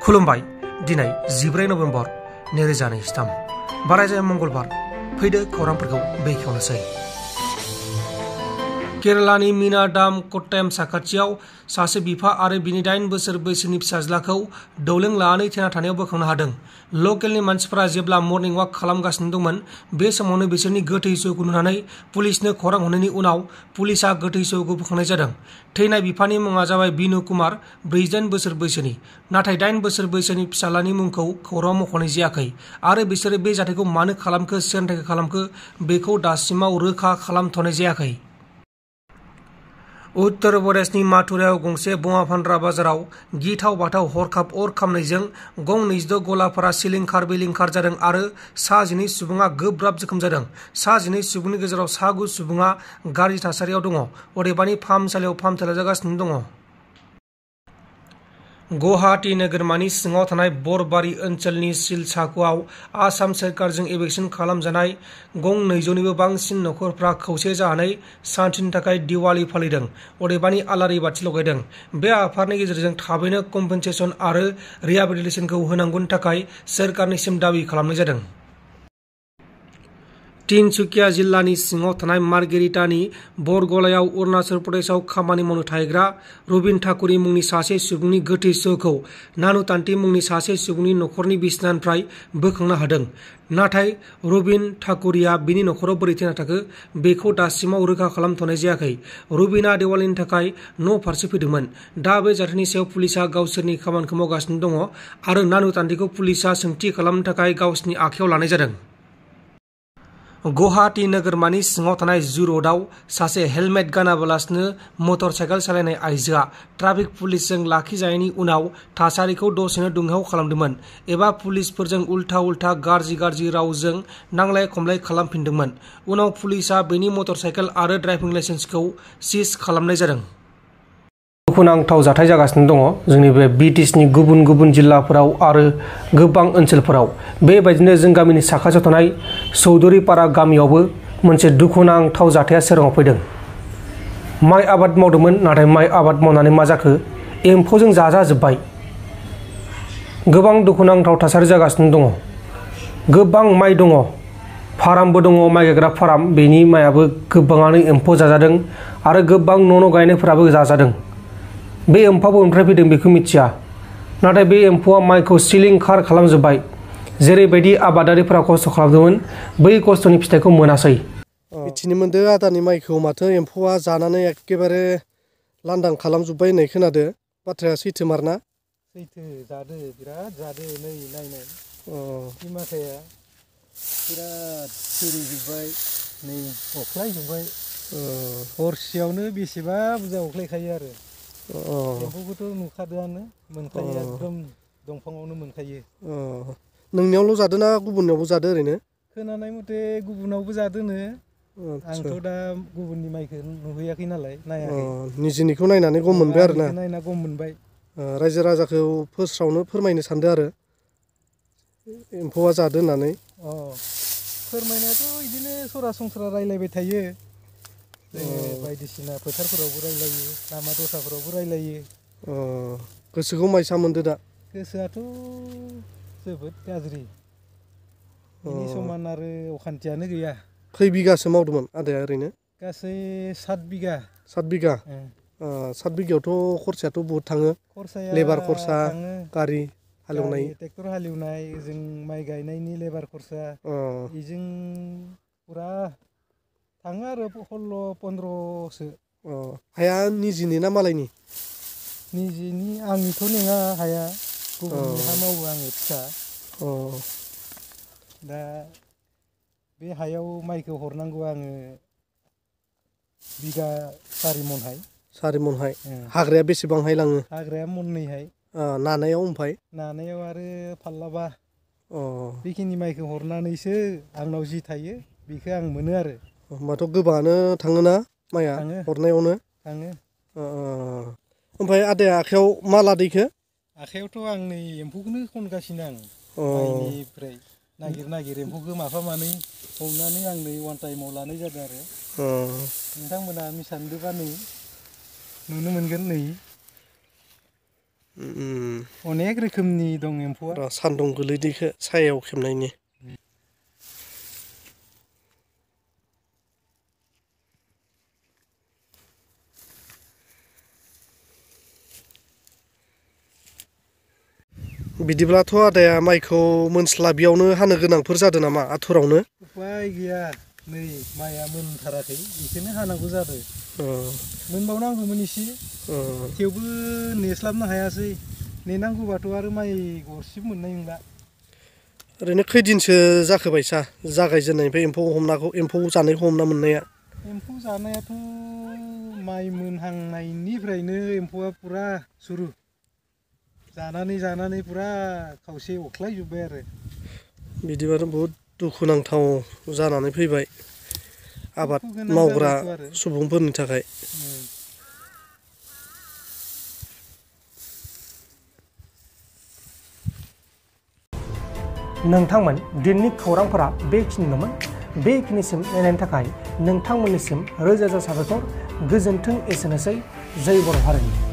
खुलुमबाय दिनै 14 नभेम्बर 2023 बारायजाया मंगलबार फैदो खौरांफोरखौ बेखेवनोसै। केरालानि मीना डाम कट्टायम साखाथियाव सासे बिफा आरो बिनि 8 बोसोर बैसोनि फिसाज्लाखौ दौलें लानानै थैना थानायाव बोखांनो हादों। लकेलनि मानसिफोरा जेब्ला मर्निं वाक खालामगासिनो दंमोन बे समावनो बिसोरनि गोथै सहखौ नुनानै पुलिसनो खौरां हरनायनि उनाव पुलिसआ गोथै सहखौ बोखांनाय जादों। थैनाय बिफानि मुङा जाबाय बिनु कुमार, 48 बोसोर बैसोनि, नाथाय 8 बोसोर बैसोनि फिसाज्लानि मुंखौ खौरां मख'नाय जायाखै आरो बिसोरो बे जाथायखौ मानो खालामखो, सोरनि थाखाय खालामखो बेखौ दासिमाव रोखा खालामथ'नाय जायाखै। उत्तर प्रदेशनि माथुरायाव गंसे बमा फानग्रा बाजाराव गिथाव बाथाव हरखाब अर खामनायजों गं 26 गलाफोरा सिलिंखार बिलिंखार जादों आरो सा 12 सुबुङा गोब्राब जोखोम जादों। सा 12 सुबुंनि गेजेराव सा 9 सुबुङा गाज्रि थासारियाव दङ, अदेबानि फाहामसालियाव फाहामथाय लाजागासिनो दङ। गुवाहाटी नोगोरमानि सिङाव थानाय बरबारि ओनसोलनि सिलसाख'आव आसाम सोरखारजों एभेक्सन खालामजानाय गं 200निबो बांसिन नखरफ्रा खौसे जानानै शान्तिनि थाखाय दिवाली फालिदों, अदेबानि आलारि बाथि लगायदों। बे आफादनि गेजेरजों थाबैनो कम्पेनसेसन आरो रिहेबिलिटेसनखौ होनांगौनि थाखाय सोरखारनिसिम दाबि खालामनाय जादों। तिनसुकिया जिल्लानि सिङाव थानाय मार्गेरिटानि बरगलायाव अरुणाचल प्रदेशआव खामानि मावनो थाहैग्रा रबिन ठाकुरी मुंनि सासे सुबुंनि गोथै सहखौ नानुतान्ति मुंनि सासे सुबुंनि नखरनि बिसिनानिफ्राय बोखांनो हादों। नाथाय रबिन ठाकुरीया बिनि नखराव बोरै थैना थाखो बेखौ दासिमाव रोखा खालामथ'नाय जायाखै। रबिनआ दिवालीनि थाखाय न'फारसे फैदोंमोन। दा बे जाथायनि सायाव पुलिसआ गावसोरनि खामानिखौ मावगासिनो दङ आरो नानुतान्तिखौ पुलिसआ सोंथि खालामनो थाखाय गावसोरनि आखायाव लानाय जादों। गुवाहाटी नोगोरमानि सिङाव थानाय जु र'डआव सासे हेलमेट गानालाबानो मटर साइकेल सालायनाय आइजोआ ट्राफिक पुलिसजों लाखिजानायनि उनाव थासारिखौ दसेनो दुंहाव खालामदोंमोन एबा पुलिसफोरजों उल्था गाज्रि रावजों नांलाय खमलाय खालामफिनदोंमोन। उनाव पुलिसआ बेनि मटर साइकेल आरो ड्राइभिं लाइसेन्सखौ सिज खालामनाय जादों। दुखुनांथाव जाथाय जागासिनो दङ जोंनि बे BTSनि गुबुन जिल्लाफोराव आरो गोबां ओनसोलफोराव। बेबायदिनो जों गामिनि साखाथियाव थानाय चौधुरीपारा गामियावबो मोनसे दुखुनांथाव जाथाया सोराङाव फैदों। माइ आबाद मावदोंमोन, नाथाय माइ आबाद मावनानै मा जाखो, एम्फौजों जाजाजोब्बाय। गोबां दुखुनांथाव थासारि जागासिनो दङ। गोबां माइ दङ, फार्मबो दङ, माइ गायग्रा फार्म, बेनि माइआबो गोबाङानो एम्फौ जाजादों आरो गोबां न' गायनायफोराबो जाजादों। बे एम्फौआ बबेनिफ्राय फैदों बेखौ मिथिया, नाथाय बे एम्फौआ माइखौ सिलिंखार खालामजोब्बाय। जेरैबायदि आबादारिफोरा खस्थ' खालामदोंमोन बै खस्थ'नि फिथाइखौ मोनासै। मिथिनो मोनदों आदानि माइखौ माथो एम्फौआ जानानै एखेबारे लांदां खालामजोब्बाय होननाय खोनादो। बाथ्राया सैथोमारना? सैथो, जादो, बिराद जादो। नै नायनाय बे माखाया बिराद सिरिजोब्बाय, नै अख्लायजोब्बाय। हरसेयावनो बेसेबा बुरजा अख्लायखायो आरो एम्फौखौथ' नुखादोआनो, मोनखायो, एकदम दंफाङावनो मोनखायो। नोंनियावल' जादों ना गुबुननियावबो जादो ओरैनो? खोनानाय मथे गुबुनावबो जादोनो। आंथ' दा गुबुननि माइखौ नुहैयाखै नालाय नायाखै। निजिनिखौ नायनानै गम मोनबाय आरो ना? नायना गम मोनबाय। रायजो राजाखौ फोरमायनो सानदों आरो एम्फौआ जादों होननानै। फोरमायनायाथ' बिदिनो सरासनस्रा रायलायबाय थायो। बायदिसिना फोथारफोरावबो रायलायो, लामा दथाफोरावबो रायलायो। गोसोखौ मायसा मोनदो दा? गोसोआथ' जोबोद गाज्रि। बिनि समान आरो अखान्थियानो गैया। खै बिगासो मावदोंमोन आदाया ओरैनो? गासै 7 बिगा। 7 बिगा? 7 बिगायावथ' खरसायाथ' बहुद थाङो। खरसाया लेबार खरसा, थाङो, गारि हालेवनाय, ट्रेक्टर हालेवनाय, जों माइ गायनायनि लेबार खरसा, बेजों फुरा थाङो आरो 16-15सो। हाया निजिनि ना मालायनि? निजिनि, आंनिथ' नङा हाया, गुबुननि हा मावो आङो फिसा। दा बे हायाव माइखौ हरनांगौ आङो बिगा 4 मनहाय। 4 मनहाय? हाग्राया बेसेबांहाय लाङो? हाग्राया मननैहाय। नानायाव ओमफ्राय? नानायाव आरो फाल्लाबा। बेखिनि माइखौ हरनानैसो आंनाव जि थायो बेखौ आं मोनो आरो। होमबाथ' गोबाङानो थाङोना माइया हरनायावनो? थाङो। ओमफ्राय आदाया आखाइयाव मा लादो इखो? आखाइयावथ' आं नै एम्फौखौनो खनगासिनो आं। माइनिफ्राय नागिर एम्फौखौ माफा मानै हमनानै आं नै वान टाइमाव लानाय जादों आरो। नोंथांमोना मिसान्दोबा नै नुनो मोनगोन नै अनेक रोखोमनि दं एम्फौआ। सान्दुं गोलैदैखो सायाव खेबनायनि। बिदिब्लाथ' आदाया माइखौ मोनस्लाबियावनो हानो गोनांफोर जादों नामा आथुरावनो? उपाय गैया, नै माइआ मोनथाराखै, बेखौनो हानांगौ जादों। मोनबावनांगौमोन एसे, थेवबो नेस्लाबनो हायासै। नेनांगौबाथ' आरो माइ गरसेबो मोननाय नंला। ओरैनो खैदिनसो जाखो बायसा जागायजेननायनिफ्राय एम्फौ जानायखौ हमना मोननाया? एम्फौ जानायाथ' माइ मोनहांनायनिफ्रायनो एम्फौआ पुरा सुरु। जानानै पुरा खावसे अख्लायजोब्बाय आरो। बिदिबाथ' बहुद दुखुनांथाव जानानै फैबाय आबाद मावग्रा सुबुंफोरनि थाखाय। नोंथांमोन दिनैनि खौरांफोरा बेखिनिल'मोन। बेखिनिसिम नायनायनि थाखाय नोंथांमोननिसिम रोजा रोजा साबायखर। गोजोन्थों एसेनोसै। जै बर' हारिनि।